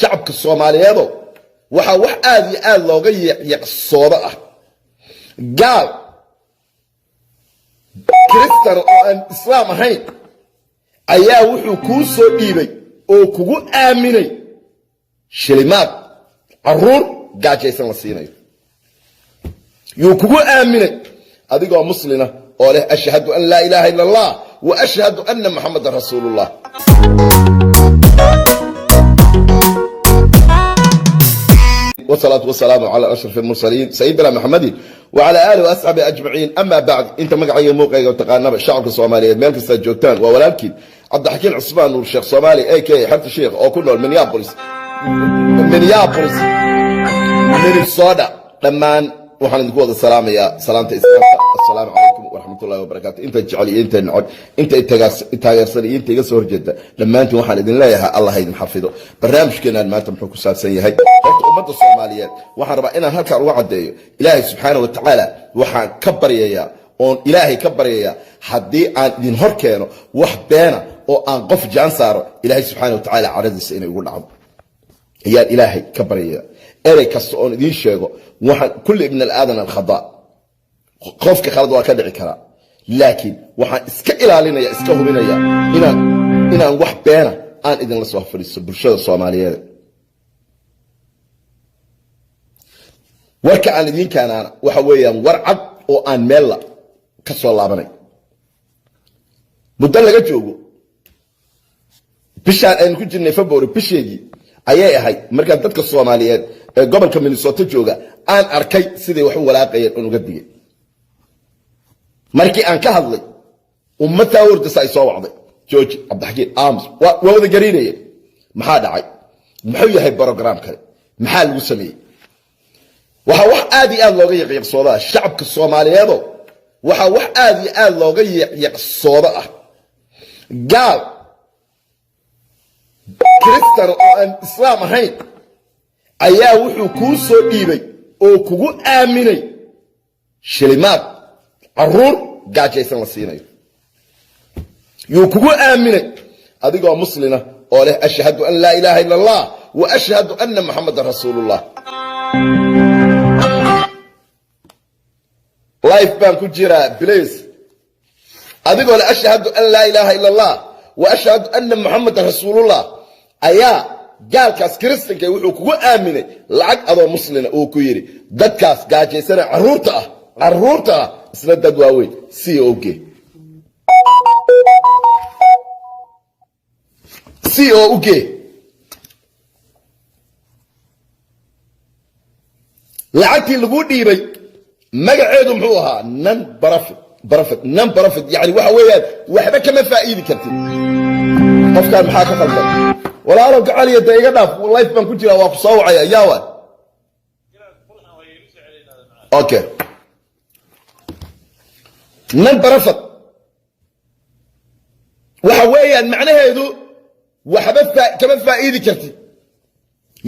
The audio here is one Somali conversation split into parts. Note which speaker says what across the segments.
Speaker 1: Shacabka Soomaaliyeedo, waxaa wax aad iyo aad looga yeqyeqsoodo ah, gaal Kristan oo aan Islaam ahayn ayaa wuxuu kuu soo dhiibay oo kugu aaminay shilimaad caruur gaajaysan la siinayo. Yuu kugu aaminay adigoo muslina oo leh "Ashhadu an laa ilaaha illa Allah wa ashhadu anna Muxamadan rasuulullah". والصلاة والسلام على أشرف المرسلين سيدنا محمد وعلى آله وأصحابه أجمعين، أما بعد. Inta magacayga muuqayga taqaanaba, shacabka Soomaaliyeed meel kasta joogtaan, waa walaalkiin Cabdixakiin Cusmaan Nuur Sheekh Soomaali, a.k.a. Xerta Sheekh, oo ku nool Minneapolis, Minnesota. Dhammaan waxaan idinku wada salaamayaa salaamta Islaamka: assalaamu calaykum waraxmatullahi wabarakaatu. Inta jecel iyo inta neceb, inta taageersan iyo inta iga soo horjeeda, dhammaantiin waxaan idin leeyahay Allah ha idin xafido. Barnaamijkeenaan maanta muxuu ku saabsan yahay? Horta ummadda Soomaaliyeed waxaan rabaa inaan halkaan uga caddeeyo, Ilaahay subxaana wa tacaala waxaan ka baryayaa oon Ilaahay ka baryayaa, haddii aan idin hor keeno wax beena oo aan qof jaan saaro, Ilaahay subxaana wa tacaala caradiisa inay ugu dhacdo ayaan Ilaahay ka baryaya. Erey kasta oon idiin sheego, waxaan kulli ibn alaadan alkhada, qofka khalad waa ka dhici karaa, laakiin waxaan iska ilaalinaya, iska hubinaya inaan wax beena aan idinla soo fadhiisto. Bulshada Soomaaliyeed, warka aan idiin keenaana waxa weeyaan war cad oo aan meella ka soo laabanay. Muddo laga joogo bishaan aynu ku jirnay, February bisheedii ayay ahayd, markaan dadka Soomaaliyeed ee gobolka Minnesota jooga aan arkay siday wax u walaaqayeen oon uga digay. Markii aan ka hadlay, ummadtaa hordasa ay soo wacday: "Jooji Cabdixakiin, ams." Waa wada gariinayeen. Maxaa dhacay? Muxuu yahay program kale? Maxaa lagu sameeyey? Waxaa wax aad iyo aad looga yaqyaqsooda ah, shacabka Soomaaliyeedo, waxaa wax aad iyo aad looga yaqyaqsoodo ah, gaal Kristan oo aan Islaam ahayn ayaa wuxuu kuu soo dhiibay oo kugu aaminay shilimaad caruur gaajaysan la siinayo. Yuu kugu aaminay adigoo muslina oo leh "Ashhadu an laa ilaaha illa Allah wa ashhadu anna Muxamadan rasuulullah". Live baan ku jiraa, please. Adigoo leh "Ashhadu an laa ilaaha illa Allah wa ashhadu anna Muxamadan rasuulullah" ayaa gaalkaas Kiristanka wuxuu kugu aaminay lacag adoo muslina, uu ku yidhi dadkaas gaajaysana, caruurta ah, caruurta ah, isla dad waaweyn c o g c o u g. Lacagtii laguu dhiibay magaceedu muxuu ahaa? Non profit, profit, non profit. Yani waxa weeyaan waxba kama faa'iidi kartid. Qofkaan maxaa ka qaldan? Walaalow gacaliya, dee iga dhaaf, live baan ku jiraa, waa ku soo wacaya. Yaawa, okay, non profit waxa weeyaan macnaheedu waxba kama faa'iidi kartid.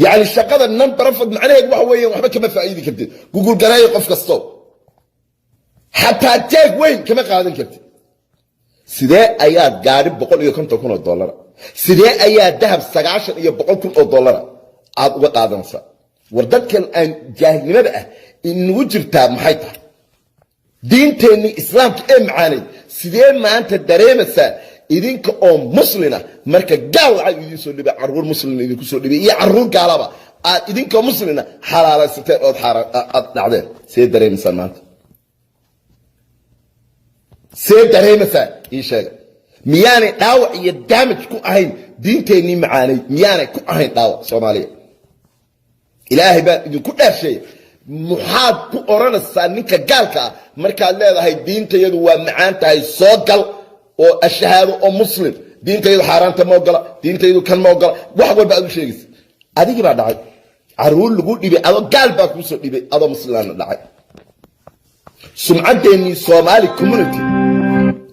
Speaker 1: Yani shaqada non profit macnaheedu waxa weeyaan waxba kama faa'iidi kartid. Google gareeyo qof kasto, xataa jeeg weyn kama qaadan kartid. Sidee ayaad gaadhi 150,000 oo dollara, sidee ayaa dahab 190,000 oo dollara aad uga qaadanaysaa? War dadkan aan jaahilnimada ah inagu jirtaa maxay tahay? Diinteennii Islaamka ee macaanayd sidee maanta dareemaysaa idinka oo muslina, marka gaal lacag idiin soo dhibay, caruur muslina idinku soo dhibay iyo caruur gaalaba, aad idinkoo muslina xalaalaysateen ood aad dhacdeen? See dareemaysaan maanta? See dareemaysaa? Ii sheega. Miyaanay dhaawac iyo damage ku ahayn diinteennii macaanayd? Miyaanay ku ahayn dhaawac? Soomaaliya, Ilaahay baan idinku dhaafsheeya, maxaad ku odhanaysaa ninka gaalka ah markaad leedahay diintayadu waa macaan tahay, soo gal oo ashahaado oo muslim, diintayadu xaaraanta ma ogola, diintayadu kan ma ogola, wax walba aad u sheegaysa? Adigii baa dhacay caruur lagu dhibay, adoo gaal baa kuusoo dhibay, adoo muslimaana dhacay sumcaddeenii Soomaali community.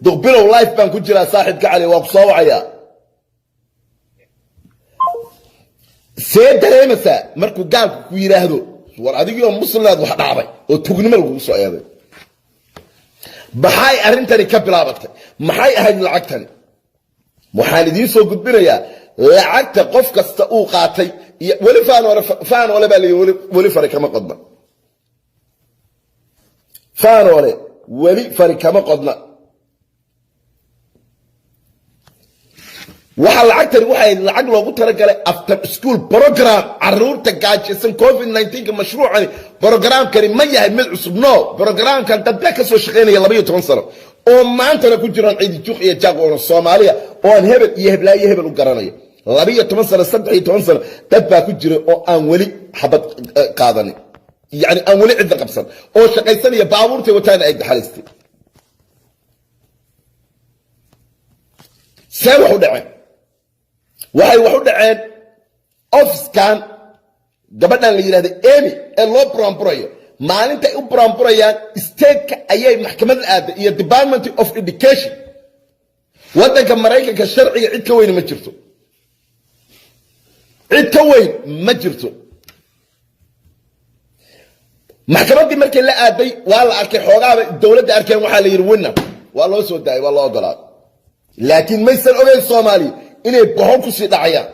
Speaker 1: Duqbilow, live baan ku jiraa, saaxiibka Cali, waa ku soo wacayaa. See dareemaysaa markuu gaalku ku yidhaahdo war adigii oo muslimaad wax dhacday oo tugnimo lagugu soo eeday? Maxay arrintani ka bilaabatay? Maxay ahayd lacagtani? Waxaan idiin soo gudbinayaa Lacagta qof kasta uu qaatay iyo weli Faanoole, Faanoole baa layihi. Weli fari kama qodna, Faanoole weli fari kama qodna. Waxaa lacagtani waxay lacag loogu talagalay after school program caruurta gaajaysan COVID-19-ka. Mashruucani, programkani ma yahay mid cusub. No, programkan dad baa ka soo shaqaynaya 12 sano oo maantana ku jiraan ciidi juq iyo jaaq oona Soomaaliya oo aan hebel iyo heblaayo hebel u garanayo. 12 sano, 13 sano dad baa ku jira oo aan weli xabad qaadanin, yani aan weli cidda qabsan oo shaqaysanaya, baabuurtay wataana ay daxalaystay. See wax u dhaceen? Waxay wax u dhaceen ofiskan gabadhan la yidhahda Amy ee loo buraanburayo. Maalintay u buraanburayaan stateka ayay maxkamad aaday iyo Department of Education. Waddanka Maraykanka sharciga cid ka weyn ma jirto, cid ka weyn ma jirto. Maxkamaddii markii la aaday waa la arkay xoogaaba dowladda arkeen. Waxaa la yidhi winner waa loo soo daayay, waa loo ogolaaday, laakiin maysan ogeyn Soomaaliya inay bohon kusii dhacayaan.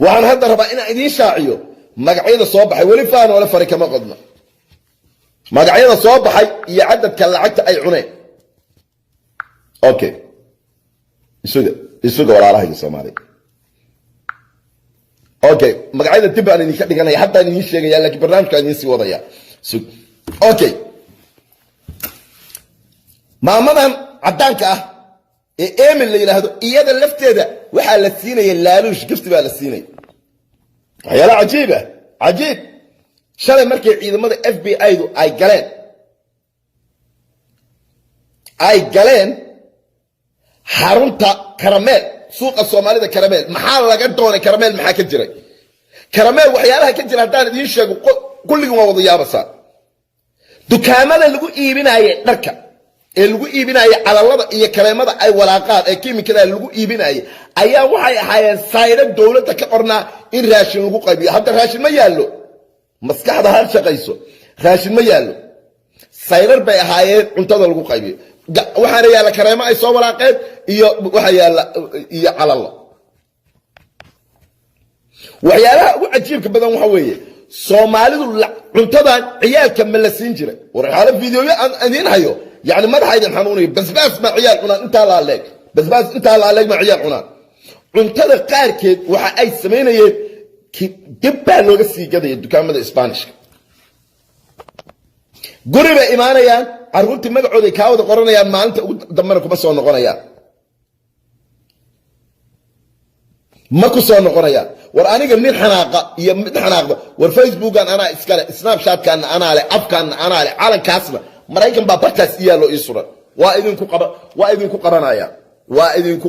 Speaker 1: Waxaan hadda rabaa inaan idiin shaaciyo magacyada soo baxay. Weli Faanoole fari kama qodno. Magacyada soo baxay iyo cadadka lacagta ay cuneen. Okay, isuga, isuga, walaalahayga Soomaaliya. Okay, magacyada dib baan idinka dhiganaya, haddaan idiin sheegaya, laakiin barnaamijkaan idiin sii wadaya. Sug. Okay, maamadan caddaanka ah ee Emil la yidhaahdo, iyada lafteeda waxaa la siinaya laaluush, gift baa la siinaya, waxyaala cajiib ah, cajiib. Shalay markay ciidamada FBI-du ay galeen xarunta Karameel, suuqa Soomaalida Karameel, maxaa laga doonay Karameel? Maxaa ka jiray Karameel? Waxyaalaha ka jira haddaan idiin sheego, kulligin waa wada yaabasaa. Dukaamada lagu iibinaaye dharka ee lagu iibinaaye calalada iyo kareemada ay walaaqaan ee kiimikada lagu iibinaaye ayaa waxay ahaayeen saydo dowladda ka qornaa in raashin lagu qaybiyo. Hadda raashin ma yaallo. Maskaxda ha shaqayso. Raashin ma yaallo. Sayrar bay ahaayeen cuntada lagu qaybiyo. Waxaana yaalla kareemo ay soo walaaqeen iyo waxaa yaalla iyo calalo. Waxyaalaha ugu cajiibka badan waxa weeye, Soomaalidu cuntadan ciyaalka ma la siin jiray? War waxyaala videoyo aan idiin hayo, yani madaxa idin xanuunayo. Basbaas ma ciyaal cunaan intaa laaleeg? Basbaas intaa laaleeg ma ciyaal cunaan? Cuntada qaarkeed waxa ay samaynayeen dib baa looga sii gadaya dukaamada Isbaanishka. Guri bay imaanayaan, carruurtii magacooday kaa wada qoranayaan, maalinta ugu dambena kuma soo noqonayaan, ma ku soo noqonayaan. War aniga mid xanaaqa iyo mid xanaaqda, war Facebookan anaa iskale, Snapchatkaana anaa le, afkaana anaa le, calankaasna Maraykan baa bartaas iyaallo ii suran. Waa idinku qaba, waa idinku qabanaya, waa idinku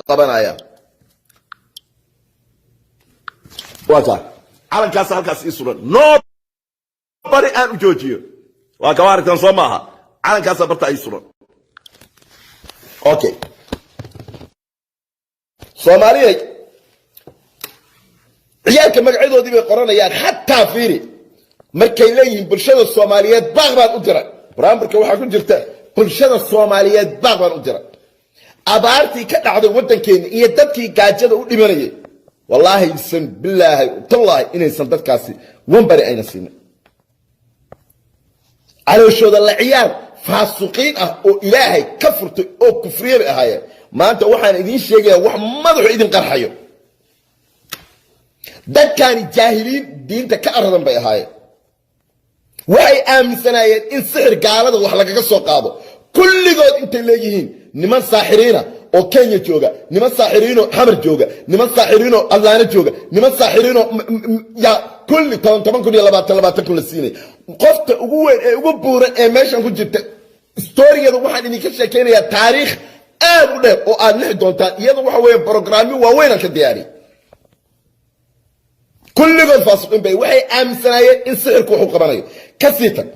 Speaker 1: qabanaya. Waa kaa calankaas halkaas ii suran, nobody aan u joojiyo. Waa kama aragtaan, soo maaha? Calankaasa barta ii suran. Okay, Soomaaliyay, ciyaalka magacyadoodii bay qoranayaan. Xataa fiiri markay leeyihiin bulshada Soomaaliyeed baaq baan u diray. Barnaamijka waxaa ku jirta bulshada Soomaaliyeed baaq baan u diray, abaartii ka dhacday waddankeena iyo dadkii gaajada u dhimanayay. Wallaahi san bilaahi tallaahi inaysan dadkaasi wanbari ayna siinin. Calooshooda la ciyaar faasuqiin ah oo Ilaahay ka furtay oo kufriye bay ahaayeen. Maanta waxaan idiin sheegayaa wax madaxu idin qarxayo. Dadkaani jaahiliin diinta ka aradan bay ahaayeen. Waxay aaminsanaayeen in sixir gaalada wax lagaga soo qaado. Kulligood intay leeyihiin niman saaxiriina oo Kenya jooga, niman saaxiriinoo Xamar jooga, niman saaxiriinoo Adlaano jooga, niman saaxiriinoo yaa kulli 10, 10 kun iyo 20, 20 kun la siinay. Qofta ugu weyn ee ugu buuran ee meeshan ku jirta, storygeeda waxaan idinka sheekaynayaa taariikh aad u dheer oo aad lixi doontaan. Iyada waxa weeye programyo waaweyn aan ka diyaariyay. Kulligood faasiqiin bay, waxay aaminsanaayeen in sixirku wuxuu qabanayo. Ka sii tag,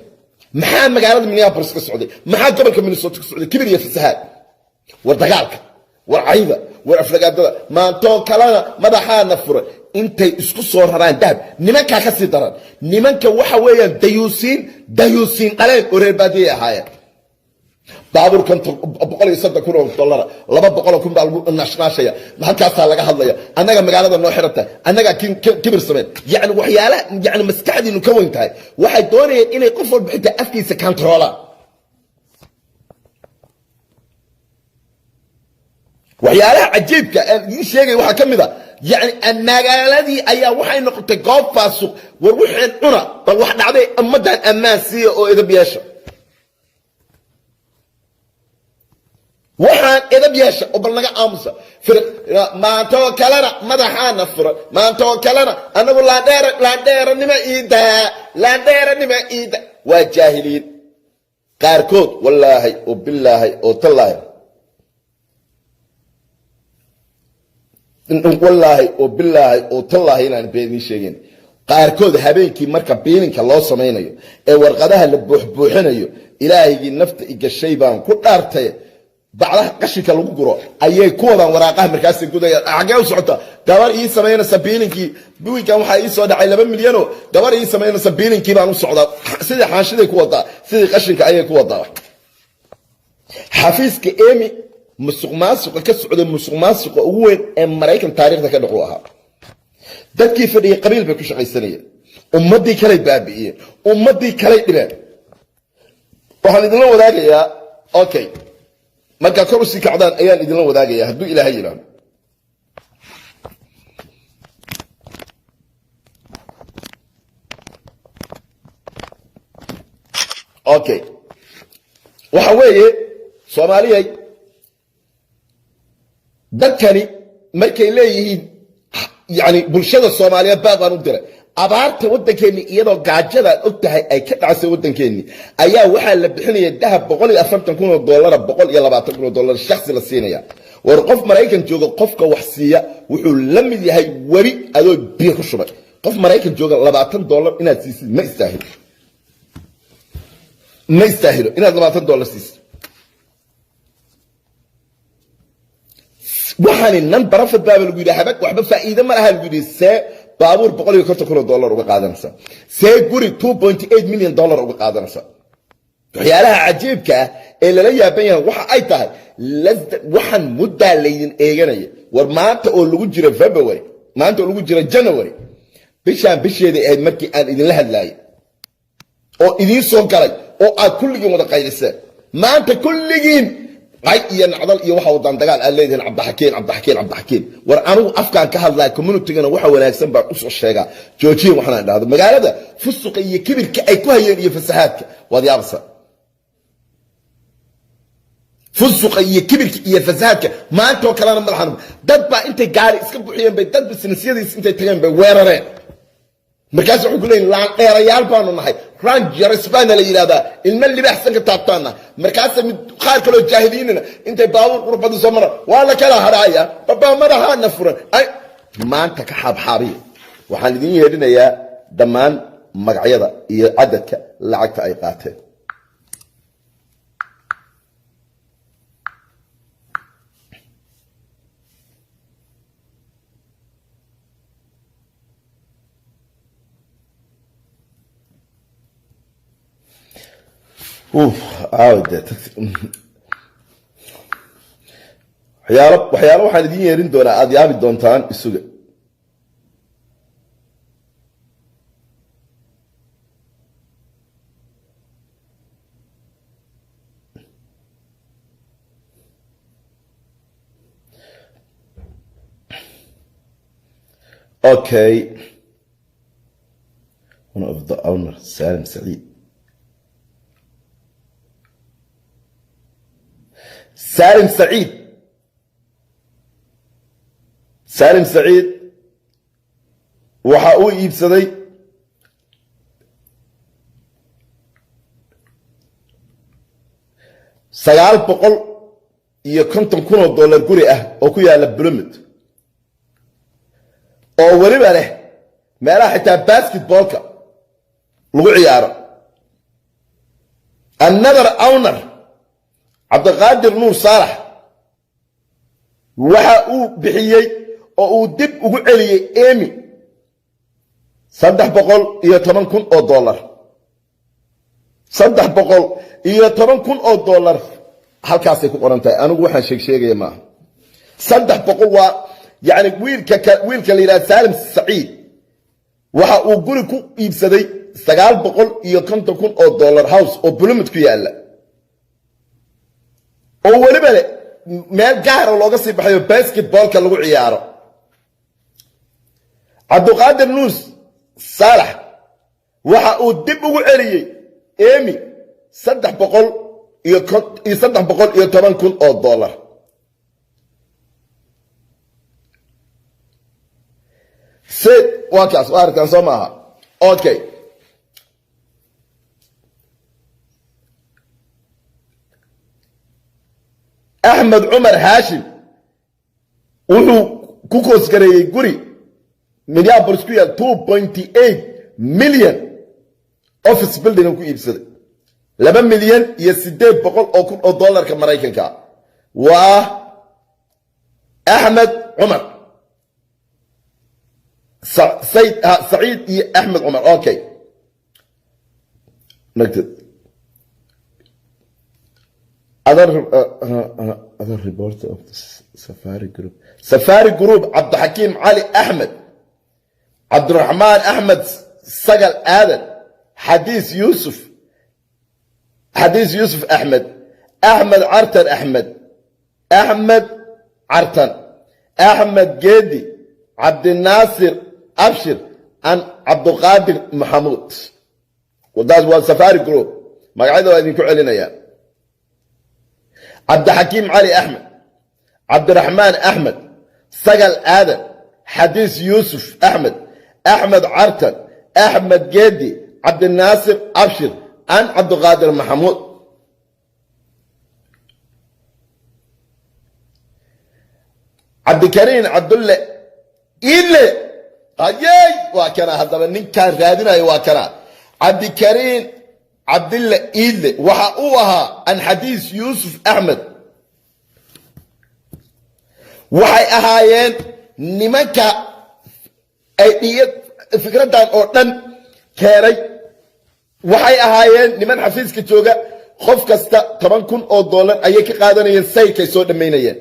Speaker 1: maxaa magaalada Minneapolis ka socday? Maxaa gobolka Minnesota ka socday? Kibir iyo fasahaad, war dagaalka, war cayda, war aflagaadada. Maantoo kalena madaxaana furay intay isku soo raraan dahab. Nimankaa ka sii daran, nimanka waxa weeyaan dayuusiin, dayuusiin dhaleen oo reer baadiyay ahaayeen. Baabuurkan 130,000 oo dollara, 200,000 baa lagu naashnaashaya. Halkaasaa laga hadlaya. Annaga magaalada noo xiran tahay, annagaa kibir sameen. Yani waxyaalaha yani maskaxdiinu ka weyn tahay, waxay doonayeen inay qof walba xitaa afkiisa controlaan. Waxyaalaha cajiibka aan idiin sheegay waxaa ka mid a, yani magaaladii ayaa waxay noqotay goob faasuq. War wixeen cuna, bal wax dhacday, ummaddan ammaan siiya oo edab yeesha. Waxaan edab yeesha oo bal naga aamusa. Maantoo kalena madaxaana furan, maantoo kalena anagu laandheer, laandheeranimo iidaa, laandheeranimo iida. Waa jaahiliin qaarkood, wallaahi oo bilaahi oo tallaahi, wallaahi oo bilaahi oo tallaahi inaan been idiin sheegin. Qaarkood habeenkii marka biilinka loo samaynayo ee warqadaha la buuxbuuxinayo, Ilaahaygii nafta igashay baan ku dhaartay, bacdaha qashinka lagu guro ayay ku wadaan waraaqaha. Markaasay gudayaan. Xaggee u socota? Gabar ii samaynaysa biilinkii. Wiilkan waxaa ii soo dhacay 2 milyanoo. Gabar ii samaynaysa biilinkii baan u socdaa. Sidii xaanshiday ku wadaa, sidii qashinka ayay ku wadaa. Xafiiska Emi musuq maasuqa ka socday, musuq maasuqa ugu weyn ee Maraykan taariikhda ka dhacu ahaa. Dadkii fadhiyay qabiil bay ku shaqaysanayeen, ummaddii kalay baabi'iyeen, ummaddii kalay dhibeen. Waxaan idinla wadaagayaa, okay, markaa kor usii kacdaan ayaan idinla wadaagaya, hadduu Ilaahay yidhaahdo. Okay, waxa weeye, Soomaaliyay, dadkani markay leeyihiin, yani bulshada Soomaaliyeed baaq baan u diray, abaarta waddankeenni iyadoo gaajada og tahay ay ka dhacsan waddankeenni, ayaa waxaa la bixinaya dahab 140,000 oo dollara, 120,000 oo dollar shaksi la siinaya. War qof Maraykan jooga qofka wax siiya wuxuu la mid yahay webi adoo biyo ku shubay. Qof Maraykan jooga $20 inaad siisid ma istaahilo, ma istaahilo inaad $20 siisid. Waxaani non profit baaba lagu yidhi, habag waxba faa'iide ma laha lagu yidhi. See baabuur 150,000 oo dollar uga qaadanaysa? See guri $2.8 million uga qaadanaysa? Waxyaalaha cajiibka ah ee lala yaaban yahay waxa ay tahay, waxaan muddaa laydin eeganaya. War maanta oo lagu jiro February, maanta oo lagu jiro January, bishaan bisheeday ahayd markii aan idinla hadlaayay oo idiin soo galay oo aad kulligiin wada qayliseen. Maanta kulligiin cay iyo nacdal iyo waxa wadaan dagaal aad leedihiin, Cabdixakiin, Cabdixakiin, Cabdixakiin. War anigu afkaan ka hadlaya, communitygana waxa wanaagsan baan usoo sheegaa. Joojiyin waxaan dhahdo magaalada fusuqa iyo kibirka ay ku hayeen iyo fasahaadka, waad yaabaysaa. Fusuqa iyo kibirka iyo fasahaadka maantoo kalena madaxan dad baa intay gaari iska buuxiyeen bay dad businessyadiis intay tageen bay weerareen. Markaas wuxuu ku leeyihin, laandheerayaal baanu nahay, rangers baana la yidhahdaa, ilmo libaaxsan ka taabtaana. Markaasa mid qaar kaloo jaahiliinina intay baabuur qurbada soo mara, waa la kala hadhaaya, babaa madaxaana furan. Ay maanta ka xaabxaabiya. Waxaan idin yeedhinayaa dhammaan magacyada iyo cadadka lacagta ay qaateen. Uf, aawe dee waxyaalo waxaan idin yeerin doonaa aada yaabi doontaan. Isuga. Okay, one of the owner, Salim Saeed, Salim Saeed, Salim Saeed waxa uu iibsaday 950,000 oo dollar guri ah oo ku yaala Bloomington, oo weliba leh meelaha xitaa basketballka lagu ciyaaro. Another owner, Cabdiqaadir Nuur Saalax, waxa uu bixiyey oo uu dib ugu celiyey Emi 310,000 oo dollar, 310,000 oo dollar. Halkaasay ku qoran tahay. Anigu waxaan sheeg sheegaya maaha. 300 waa yani wiilka la yidhaha Saalim Saciid waxa uu guri ku iibsaday 950,000 oo dollar, house oo Plymouth ku yaalla, oo weliba le meel gaara looga sii baxayo basketballka lagu ciyaaro. Cabduqaadir Nuus Saalax waxa uu dib ugu celiyey Emi saddex boqol iyo 310,000 oo dollar. Sid waa kaas, waa arkaan, soo maaha? Okay, Axmed Cumar Haashim wuxuu ku koosgareeyey guri Minneapolis ku yaal, 2.8 million, office building ku iibsaday, 2,800,000 oo dollarka Maraykanka. Waa Axmed Cumar Saciid iyo Axmed Cumar. Okay, other reporter of the Safari Group, Safari Group, Cabdixakiim Cali Axmed, Cabdiraxmaan Axmed, Sagal Aadan, Xadiis Yuusuf, Xadiis Yuusuf Axmed, Axmed Cartan, Axmed, Axmed Cartan, Axmed Geedi, Cabdinaasir Abshir an Cabduqaadir Maxamuud. Wadaas waa Safari Group. Magacyada waa idinku celinaya: Cabdixakiim Cali Axmed, Cabdiraxmaan Axmed, Sagal Aadan, Xadiis Yuusuf Axmed, Axmed Cartan, Axmed Geedi, Cabdinaasir Abshir an Cabdiqaadir Maxamuud. Cabdikariin Cabdulle Ile ayey, waa kana. Haddaba ninkaan raadinayo waa kana, Cabdikariin Cabdille Iidle. Waxa uu ahaa an Xadiis Yuusuf Axmed. Waxay ahaayeen nimanka ay dhiya fikraddan oo dhan keenay. Waxay ahaayeen niman xafiiska jooga. Qof kasta 10,000 oo dollar ayay ka qaadanayeen, saykay soo dhammaynayeen.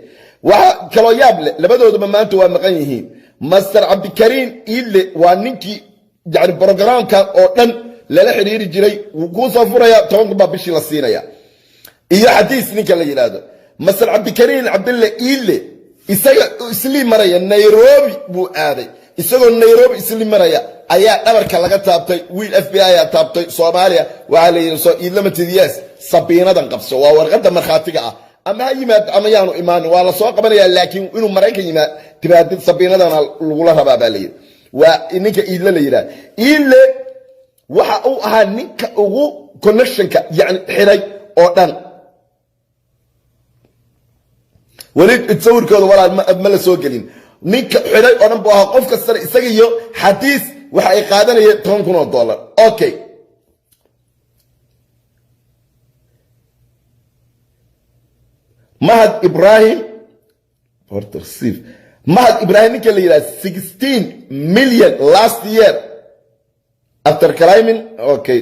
Speaker 1: Waxa kaloo yaab leh, labadooduba maanta waa maqan yihiin. Master Cabdikariin Iidle waa ninkii yani programkan oo dhan lala xidhiiri jiray. Wuu kuu soo furaya, 10,000 baa bishii la siinaya. Iyo Xadiis ninka la yidhaahdo Master Cabdikariin Cabdille Iidle, isaga islii maraya Nairobi buu aaday. Isagoo Nairobi islii maraya ayaa dhabarka laga taabtay. Wiil FBI ayaa taabtay Soomaaliya. Waxaa la yidhi, "Soo iidlama tidiyes, subpoenadan qabso." Waa warqadda markhaatiga ah. Ama ha yimaado ama yaanu imaanin, waa la soo qabanaya, laakiin inuu Maraykan yimaad timaadid subpoenadana lagula rabaa baa la yidhi. Waa ninka Iidle la yidhaha. Iidle waxa uu ahaa ninka ugu connectionka yani xiray oo dhan. Weli sawirkooda walaal ma la soo gelin. Ninka xidhay oo dhan buu ahaa. Qof kastana isaga iyo Xadiis waxa ay qaadanayeen 10,000 oo dollar. Okay, Mahad Ibrahim horta receive, Mahad Ibrahim ninka la yidhaha, 16 million last year after climbing. Okay,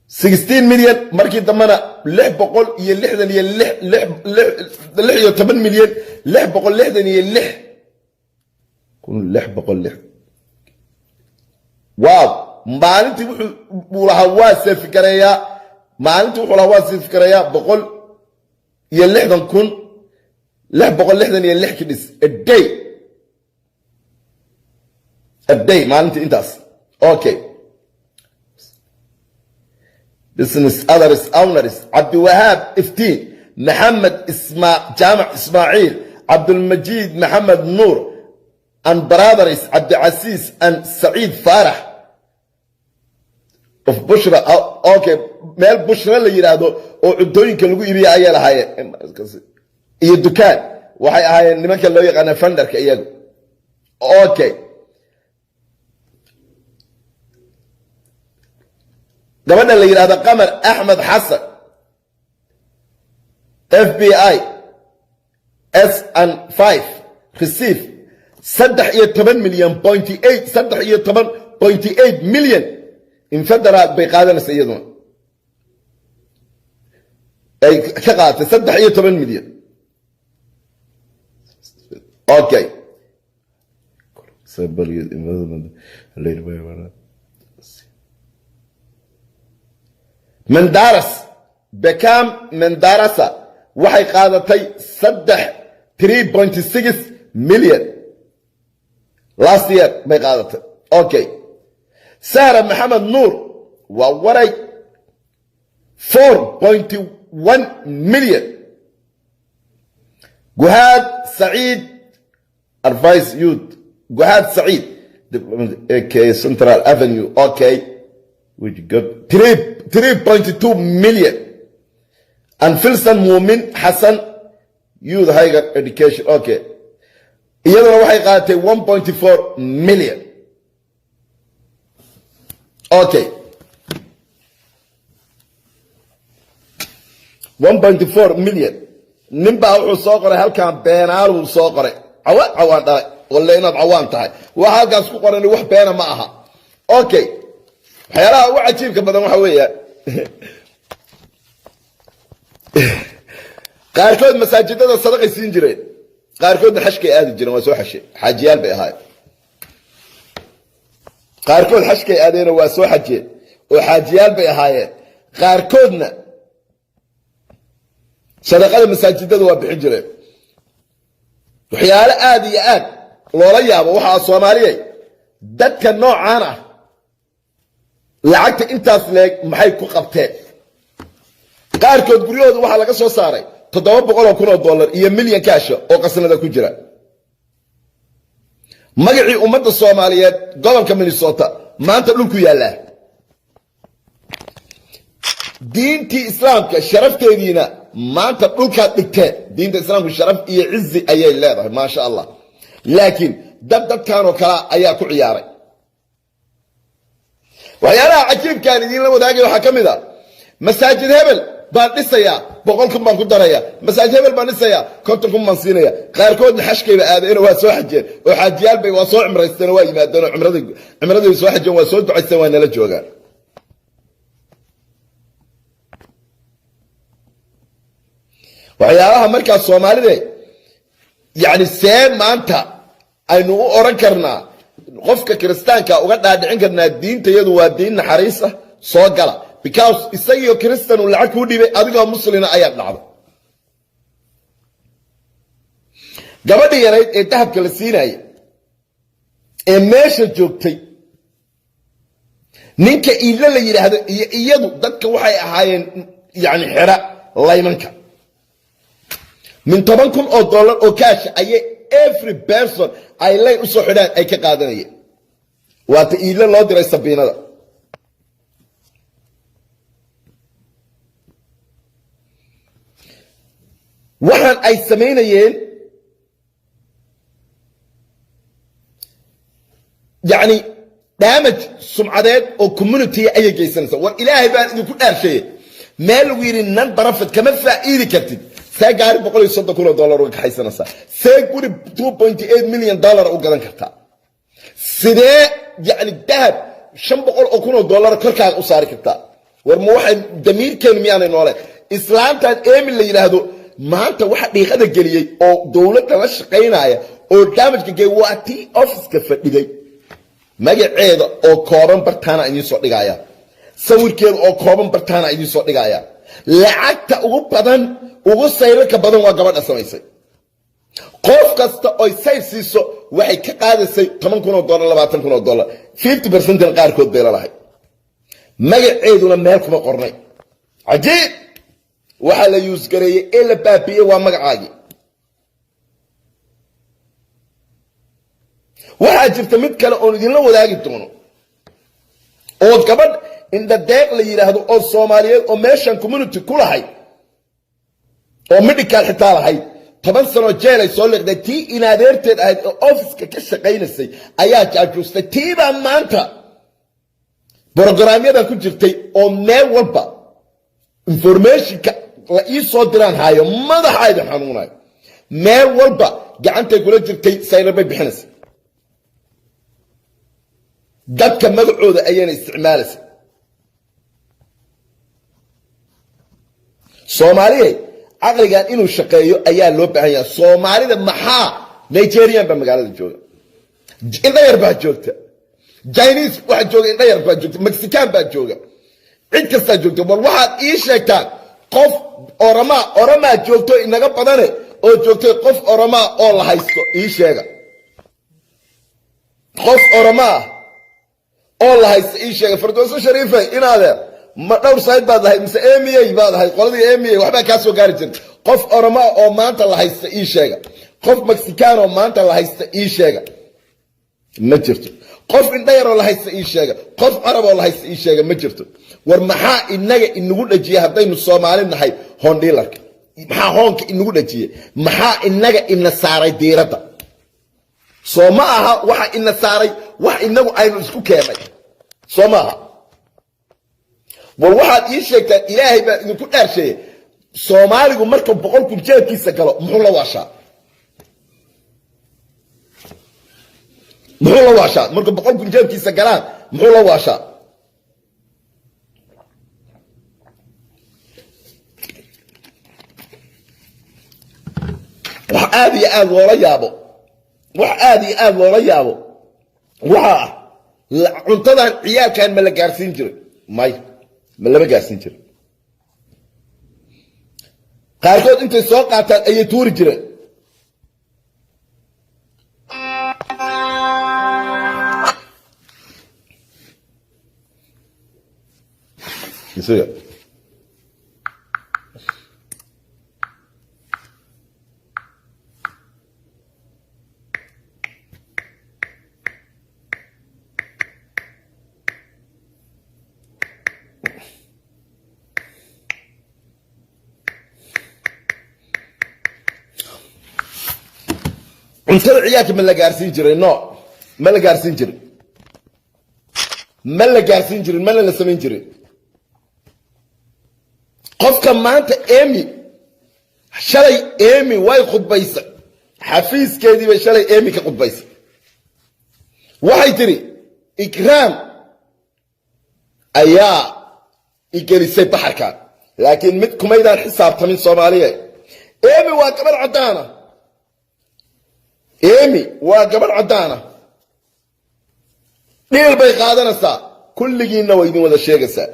Speaker 1: 16 million, markii dambena 666, 16 milyan 666,606. Wow, maalintii wuxuu buu lahaa waa seefgareeyaa, maalintii wuxuu lahaa waa seefgareeyaa 160,666 kidhis a day, a day, maalintii intaas. Okay, business others owners: Cabdiwahaab Iftiin, Maxamed Isma, Jaamac Ismaaciil, Cabdulmajiid Maxamed Nuur and brothers Cabdicasiis and Saciid Faarax of Bushra. Okay, meel Bushra la yidhaahdo oo cuntooyinka lagu iibiya ayay lahaayeen iyo dukaan. Waxay ahaayeen nimanka loo yaqaana vendorka iyagu. Okay, gabadha la yidhahdo Qamar Axmed Xasan, FBI S and five receive 13 milyan point 8, 13.8 million in federal bay qaadanaysa iyaduna. Ay ka qaadatay 13 milyan. Okay, Mendaras, Beckham Mendarasa waxay qaadatay saddex 3.6 million last year bay qaadatay. Okay, Sahra Maxamed Nuur waa waray, 4.1 million. Guhaad Saciid Advice Youth, Guhaad Saciid AK Central Avenue, okay, which got 3.2 million, and Filson Muumin Hassan Youth Higher Education, okay, iyaduna waxay qaadatay 1.4 million. Okay, 1.4 million. Nin baa wuxuu soo qoray halkan, beenaaluu soo qoray. Cawaan, cawaan dhalay, walle inaad cawaan tahay. Waxa halkaas ku qoran wax beena ma aha. Okay, waxyaalaha ugu cajiibka badan waxa weeya, qaarkood masaajidada sadaqay siin jireen, qaarkoodna xashkay aadi jireen, waa soo xashe, xaajiyaal bay ahaayeen. Qaarkood xashkay aadeenoo waa soo xajeen oo xaajiyaal bay ahaayeen. Qaarkoodna sadaqada masaajidada waa bixin jireen. Waxyaalo aad iyo aad loola yaabo waxaa, Soomaaliyay, dadka noocaan ah lacagta intaas leeg maxay ku qabteen? Qaarkood guryahooda waxaa laga soo saaray $700,000 iyo milyan kaasha oo qasnada ku jira. Magacii ummadda Soomaaliyeed gobolka Minnesota maanta dhulku yaallaa, diintii Islaamka sharafteediina maanta dhulkaad dhigteen. Diinta Islaamku sharaf iyo cizi ayay leedahay, maasha Allah, laakiin dad dadkanoo kalea ayaa ku ciyaaray. Waxyaalaha cajiibkaan idiinla wadaagay waxaa ka mid a, masaajid hebel baan dhisayaa, 100,000 baan ku daraya. Masaajid hebel baan dhisayaa, 50,000 baan siinaya. Qaarkoodna xashkayba aadeen, waa soo xajeen oo xaajiyaal bay, waa soo cumraysteen oo waa yimaadeen oo cumradii soo xajeen, waa soo ducaysteen, waa nala joogaan. Waxyaalaha markaas Soomaalide, yani, see maanta aynu u oran karnaa, qofka kiristaanka uga dhaadhicin karnaa diinta iyadu waa diin naxariisa, soo gala? Because isagiio kiristan uu lacag kuu dhibay, adigoo muslina ayaad dhacday. Gabadhii yarayd ee dahabka la siinaya ee meesha joogtay, ninka iidle la yidhaahdo iyo iyadu dadka waxay ahaayeen, yani, xidha laymanka. Min $10,000 oo kaasha ayay every person ay layn usoo xidhaan ay ka qaadanayeen. Waata iidle loo diray sabiinada. Waxaan ay samaynayeen, yacni, damage sumcadeed oo community ayay geysanaysaa. War Ilaahay baan idinku dhaarsheeye, meel lagu yidhi non profit kama faa'iidi kartid, see gaari $130,000 uga kaxaysanaysaa? See guri $2.8 million u gadan kartaa? Sidee, yacni, dahab $500,000 korkaaga u saari kartaa? War ma waxay damiirkeenu miyaanay noole? Islaantan Emin la yidhaahdo maanta waxa dhiiqada geliyey oo dowladda la shaqaynaya oo damageka geey waa tii officeka fadhiday. Magaceeda oo kooban bartaana idiin soo dhigaya, sawirkeeda oo kooban bartaana idiin soo dhigaya. Lacagta ugu badan, ugu sayrarka badan waa gabadha samaysay. Qof kasta oy sayr siiso waxay ka qaadaysay $10,000, $20,000, 50%na qaarkood bay lalahay. Magaceeduna meel kuma qornay. Cajiib! Waxaa la use gareeyey ee la baabiyey waa magacaagii. Waxaa jirta mid kale oon idinla wadaagi doono oo gabadh Indhadeeq la yidhaahdo oo Soomaaliyeed oo meeshan community ku lahayd oo medical xitaa lahayd, 10 sano jeel ay soo liqday. Tii inadeerteed ahayd oo officeka ka shaqaynaysay ayaa jaajuustay. Tiibaa maanta programyadan ku jirtay oo meel walba informationka la ii soo diraan hayo, madaxa idin xanuunayo. Meel walba gacantay kula jirtay, sayrar bay bixinaysa, dadka magacooda ayayna isticmaalaysa. Soomaaliyey, caqligan inuu shaqeeyo ayaa loo baahan yahay. Soomaalida maxaa Nigerian baa magaalada jooga, indhayar baa joogta, Chinese waxaa jooga, indhayar baa joogta, Mexican baa jooga, cid kastaa joogta. Bal waxaad ii sheegtaan qof Oramaa, Oramaa joogto inaga badane oo joogtay, qof Oramaa oo la haysto ii sheega. Qof Oramaa oo la haysto ii sheega. Fardooso Shariife, inaadeer, ma dhowr sayd baad ahayd mise emiy baad ahayd? Qoladii emiy waxbaa kaa soo gaari jirta. Qof Oromaa oo maanta la haysta ii sheega. Qof Mexican oo maanta la haysta ii sheega. Ma jirto. Qof indhayaroo la haysta ii sheega. Qof Carab oo la haysta ii sheega. Ma jirto. War maxaa inaga inagu dhajiyay haddaynu Soomaali nahay hondhiilarka? Maxaa hoonka inagu dhajiyey? Maxaa inaga ina saaray diiradda? Soo ma aha waxa ina saaray wax inagu aynu isku keennay? Soo ma aha? War waxaad ii sheegtaan, Ilaahay baan idinku dhaarsheeyey, Soomaaligu marka 100,000 jeebkiisa galo muxuu la waashaa? Muxuu la waashaa marka 100,000 jeebkiisa galaan? Muxuu la waashaa? Wax aad iyo aad loola yaabo, wax aad iyo aad loola yaabo waxaa ah, cuntadan ciyaalkan ma la gaarsiin jiray? May, ma lama gaarsiin jiray. Qaarkood intay soo qaataan ayay tuuri jireen. Isaga cuntada ciyaalka ma la gaarsiin jiray? No, ma la gaarsiin jirin, ma la gaarsiin jirin, mana la samayn jirin. Qofka maanta Emi, shalay Emi way khudbaysa, xafiiskeedii bay shalay Emi ka khudbaysa. Waxay tiri, "Ikraam ayaa igelisay baxarkan." Laakiin mid kumaydaan xisaabtamin, Soomaaliya. Emi waa gabadh caddaana, Emi waa gabadh caddaana. Dhiil bay qaadanaysaa, kulligiinna way idin wada sheegaysaa.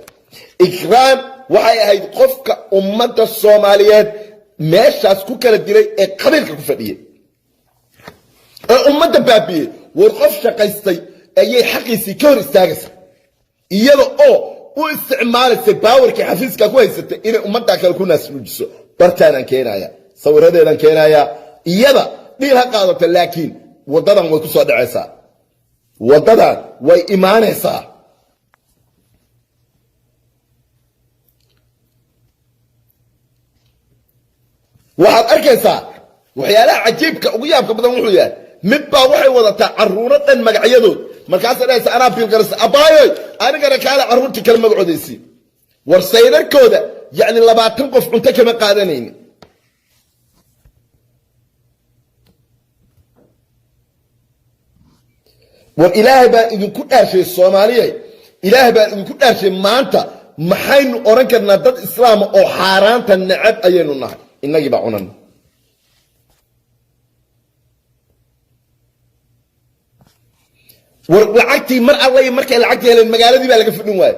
Speaker 1: Ikraam waxay ahayd qofka ummadda Soomaaliyeed meeshaas ku kala dilay ee qabiilka ku fadhiyey ee ummadda baabi'iyey. War qof shaqaystay ayay xaqiisii ka hor istaagaysaa, iyada oo u isticmaalaysay powerkii xafiiska ku haysatay inay ummaddaa kale ku naasnuujiso. Bartaanaan keenaya, sawiradeedaan keenaya. Iyada dhiil ha qaadato, laakiin waddadan way ku soo dhacaysaa, waddadan way imaanaysaa. Waxaad arkaysaa waxyaalaha cajiibka ugu yaabka badan wuxuu yahay, mid baa waxay wadataa caruuro dhan magacyadood. Markaasa dhahaysa, "Anaa biilgaraysa, abaayoy, anigana kaale carruurtii kale magacoodaysi." War saydharkooda yacni 20 qof cunto kama qaadanaynin. War Ilaahay baan idinku dhaarshay, Soomaaliyay, Ilaahay baan idinku dhaarshay, maanta maxaynu odhan karnaa? Dad Islaama oo xaaraanta necab ayaynu nahay, innagii baa cunan. War lacagtii mar allay markay lacagtii heleen, magaaladii baa laga fidhin waaye.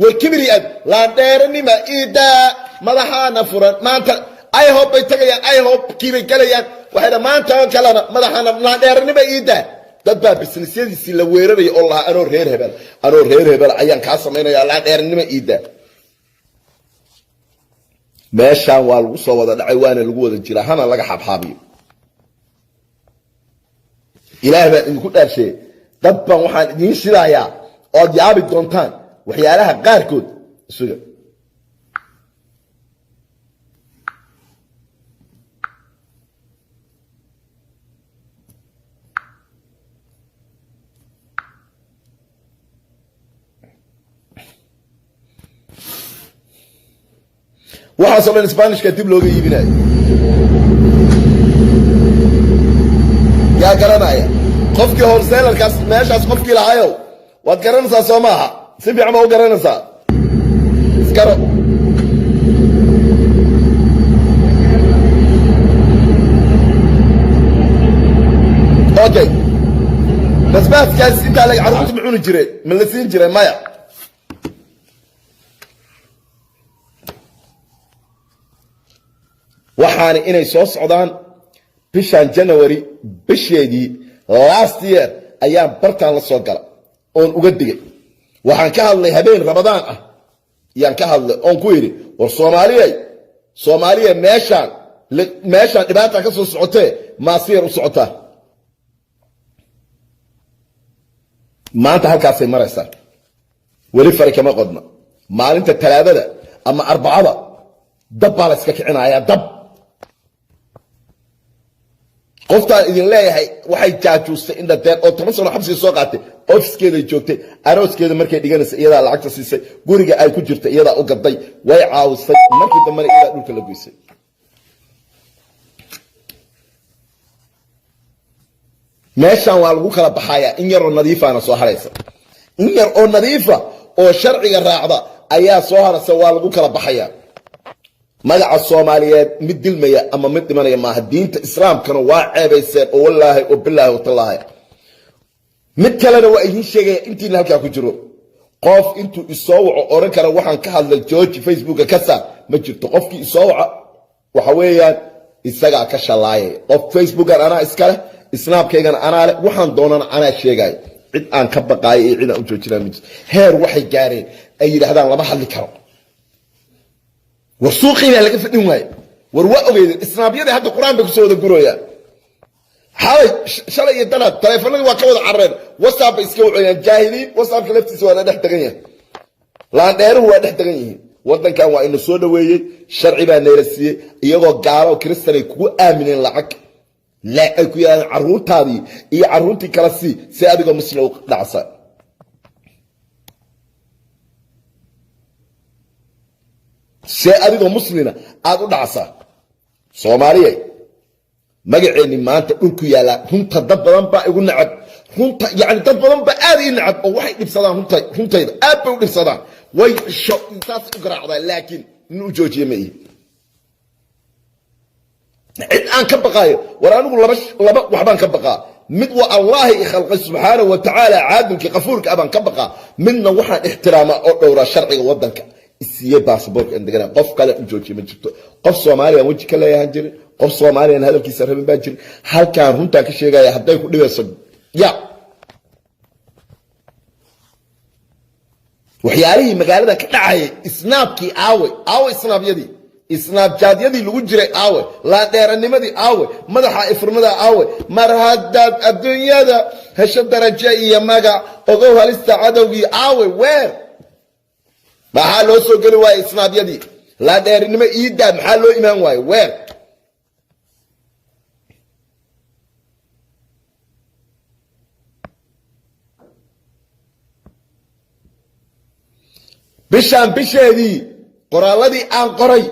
Speaker 1: War kibri ad laandheeranima iidaa madaxaana furan. Maanta IHOP bay tagayaan, IHOP kiibay galayaan. Waxay dha maanta oo kalena madaxaana laandheeranima iidaa. Dad baa businessyadiisii la weeraraya oo lahaa, "Anoo reer hebel, anoo reer hebel ayaan kaa samaynaya, laandheeranima iidaa." Meeshaan waa lagu soo wada dhacay, waana lagu wada jiraa, hana laga xabxaabiyo. Ilaah baan idinku dhaarsheeyey, dad baan waxaan idiin shidayaa ood yaabi doontaan waxyaalaha qaarkood. Isuga waxaasoo dhan Sbaanishka dib looga iibinayo yaa garanaya? Qofkii wholesalerkaas meeshaas qofkii lahayow, waad garanaysaa, soo maaha? Si fiican baa u garanaysaa. Iskaro. Okay, basbaaskaas intaa lag carruurta ma cuni jiray? Ma la siin jiray? Maya. Waxaani inay soo socdaan bishan January bisheedii last year ayaan bartaan la soo gala oon uga digay. Waxaan ka hadlay habeen Ramadaan ah yaan ka hadlay oon ku yidhi, war Soomaaliyay, Soomaaliya, meeshaan dhibaata ka soo socotee, maasiyar u socotaa. Maanta halkaasay maraysaa, weli fari kama qodna. Maalinta Talaadada ama Arbacada dab baa la iska kicinayaa, dab. Qoftaan idin leeyahay waxay jaajuustay Indhadeer oo 10 sano xabsiga soo qaatay, ofiskeeday joogtay, arooskeeda markay dhiganaysa iyadaa lacagta siisay, guriga ay ku jirta iyadaa u gaday, way caawisay. Markii dambena iyadaa dhulka la goysay. Meeshan waa lagu kala baxayaa. In yaroo nadiifaana soo haraysa, in yar oo nadiifa oo sharciga raacda ayaa soo haraysa. Waa lagu kala baxayaa. Magaca Soomaaliyeed mid dilmaya ama mid dhimanaya maaha. Diinta Islaamkana waa ceebayseen oo wallaahi oo bilaahi oo tallaahi. Mid kalena waa idiin sheegaya, intiina halkaa ku jiro, qof intuu isoo waco oran kara waxaan ka hadlay jooji, Facebooka ka saar, ma jirto. Qofkii isoo waca waxa weeyaan isagaa ka shalaayay. Qof Facebookan anaa iskaleh, Snapkaygana anaa leh, waxaan doonana anaa sheegaya. Cid aan ka baqaayo iyo cid aan u joojinaa ma jirto. Heer waxay gaareen ay yidhaahdaan lama hadli karo. War suuqii baa laga fadhin waaye. War waa ogeydeen, Snapyadii hadda Qur-aan bay kusoo wada gurayaan. Xalay, shalay iyo danaad taleefanadii waa ka wada carareen, WhatsApp bay iska wacayaan. Jaahiliin, WhatsAppka laftiisa waa la dhex degan yahay, laandheeruhu waa dhex degan yihiin. Waddankan waa ina soo dhaweeyey, sharci baa nayla siiyey. Iyagoo gaalo Kristan ay kugu aamineen lacag ay ku yidhahdeen carruurtaadii iyo carruurtii kala sii si adigoo Muslim u dhacsa. See adigoo muslina aada u dhacsaa? Soomaaliya magaceenni maanta dhulku yaallaa. Runta dad badan baa igu nacab runta, yani dad badan baa aad ii nacab oo waxay dhibsadaan runta, runtayda aad bay u dhibsadaan, way saas u garaacdaan, laakiin nin u joojiye ma ihi. Cid aan ka baqaayo, war anigu laba waxbaan ka baqaa. Mid waa Allahi i khalqay subxaanahu wa tacaala, caadilkii qafuurka ah baan ka baqaa. Midna waxaan ixtiraamaa oo dhowraa sharciga waddanka isiiye baasaboorka aan degana. Qof kale u joojiye ma jirto. Qof Soomaaliyan weji ka leeyahan jirin, qof Soomaaliyan hadalkiisa rabin baa jirin. Halkaan runtaan ka sheegaya, hadday ku dhibayso ya. Waxyaalihii magaalada ka dhacayay, Snapkii aaway? Aaway Snapyadii, Snapchatyadii lagu jiray aaway? Laandheeranimadii aaway? Madaxa ifurmada aaway? Mar haddaad adduunyada hesho darajo iyo magac, ogow halista cadowgii aaway? Weer maxaa loo soo geli waayey Snapyadii? Laandheerinimo iidaa maxaa loo imaan waaye? Weer bishaan bisheedii qoraalladii aan qoray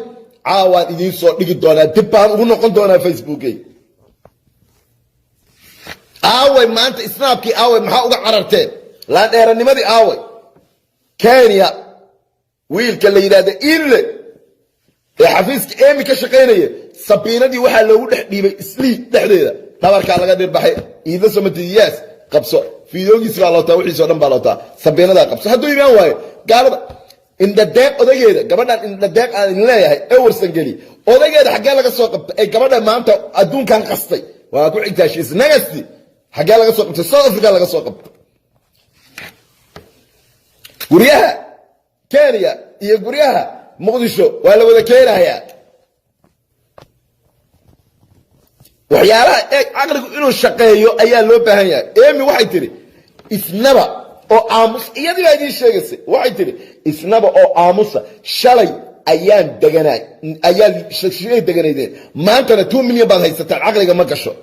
Speaker 1: caawaan idiin soo dhigi doonaa, dib baan ugu noqon doonaa Facebookey. Aaway maanta Snapkii? Aaway? Maxaa uga cararteen laandheeranimadii? Aaway Kenya wiilka la yidhahda Iile ee xafiiska Emi ka shaqaynaya? Sabiinadii waxaa loogu dhex dhiibay Islii dhexdeeda, dhabarkaa laga dhirbaxay. Iidla somati yes, qabso fiidoogiis baa lootaa, wixiisoo dhan baa lootaa, sabiinadaa qabso. Hadduu imaan waayo gaalada Indhadeeq odaygeeda, gabadhan Indhadeeq aan idin leeyahay ee Warsan geli, odaygeeda xaggee laga soo qabtay? Ee gabadha maanta adduunkan qastay waa ku xigtaa shiis nagasti, xaggee laga soo qabtay? South Africa laga soo qabtay. Guryaha Kenya iyo guryaha Muqdisho waa la wada keenayaa. Waxyaalaha eeg, caqligu inuu shaqeeyo ayaa loo baahan yahay. Emi waxay tiri isnaba oo aamus, iyadii baa idiin sheegaysay, waxay tiri isnaba oo aamusa, shalay ayaan deganaa, ayaa shalay deganaydeen, maantana 2 million baad haysataan. Caqliga ma gasho.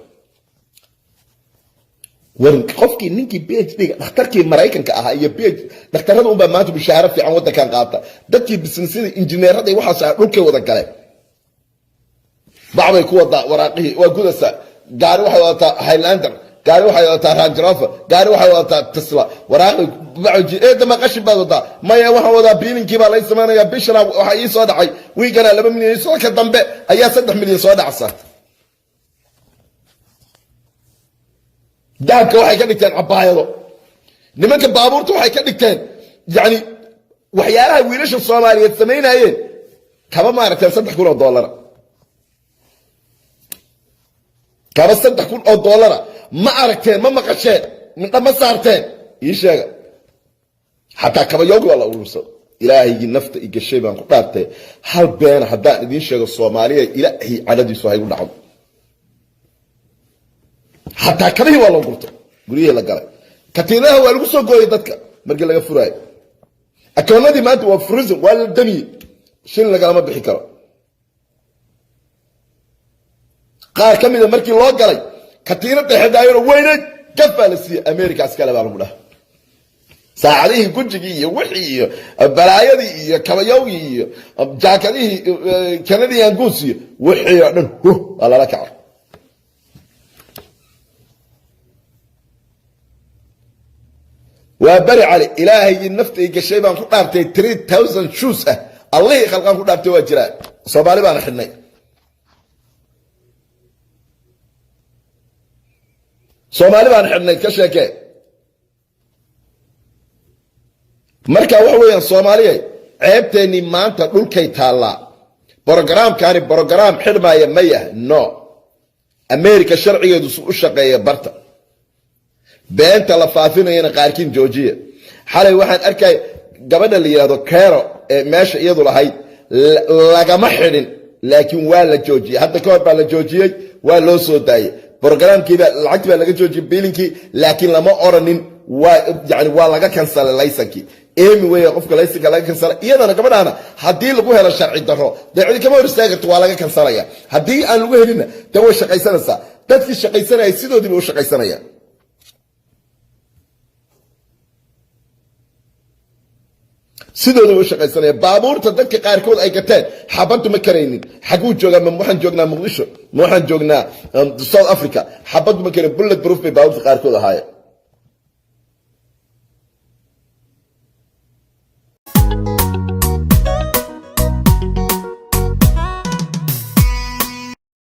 Speaker 1: War qofkii ninkii PhD ga, dhakhtarkii Maraykanka ahaa iyo PhD, dhakhtarada unbaa maanta mushaaharo fiican waddankan qaata. Dadkii businessyada, injineerada iyo waxaas ah dhulkay wada galeen. Bacbay ku wadaa waraaqihii, waa gudaysaa. Gaari waxay wadataa Highlander, gaari waxay wadataa Range Rover, gaari waxay wadataa Tesla. Waraaqi eedama qashin baad wadaa. Maya, waxaan wadaa biilinkii baa lay samaynayaa. Bishana waxaa ii soo dhacay wiigana 2 milyan, soo ka dambe ayaa 3 milyan soo dhacsa. Dahabka waxay ka dhigteen cabaayado. Nimanka baabuurta waxay ka dhigteen, yani, waxyaalaha wiilasha Soomaaliyeed samaynayeen. Kaba maaragteen $3,000-a? Kaba $3,000-a ma aragteen? Ma maqasheen? Mindha ma saarteen? Ii sheega. Xataa kabayoogi waa la urursado. Ilaahaygii nafta i gashay baan ku dhaartay, hal beena haddaan idiin sheego, Soomaaliya, Ilaahay cadhadiisu haygu dhacdo. Xataa kabihii waa loo gurtay, guryihii la galay, katiinaha waa lagu soo gooyey dadka markii laga furaayo. Akoonadii maanta waa frozen, waa la damiyey, shil lagalama bixi karo. Qaar ka mida markii loo galay, katiinada xedaayano weyneyd gaf baa la siiyey. America iskale baa lagu dhaha. Saacadihii Gujigii iyo wixii iyo balaayadii iyo kabayowgii iyo jaakadihii Canadian goose iyo wixii oo dhan huh waa lala kaco. Waa beri cali. Ilaahaygii nafta i gashay baan ku dhaartay, 3000 shoes ah, Allihii khalqaan ku dhaartay, waa jiraa. Soomaali baana xidhnay. Soomaali baan xidhnay, ka sheekee. Marka waxa weeyaan, Soomaaliya, ceebteennii maanta dhulkay taallaa. Brogaraamkaani brogaraam xidhmaaya ma yah. No, America sharcigeedu su u shaqeeya barta. Beenta la faafinayana qaarkiin joojiya. Xalay waxaan arkay gabadha la yidhahdo Kero ee meesha iyadu lahayd lagama xidhin, laakiin waa la joojiyey. Hadda ka hor baa la joojiyey, waa loo soo daayey brogramkiiba, lacagtii baa laga joojiyey, bilinkii, laakiin lama oranin waa, yani, waa laga kansalay laysankii. Emi wey qofka laysanka laga kansalay. Iyadana gabadhaana haddii lagu helo sharci daro, dee cidi kama hor istaagi karto, waa laga kansalaya. Haddii aan lagu helinna, dee way shaqaysanaysaa. Dadkii shaqaysanayay sidoodiiba u shaqaysanaya. Sidooda u shaqaysanaya. Baabuurta dadka qaarkood ay gateen xabaddu ma karaynin. Xaguu joogaa? Ma waxaan joognaa Muqdisho? Ma waxaan joognaa South Africa? Xabaddu ma karin. Bullet proof bay baabuurta qaarkood ahaayeen.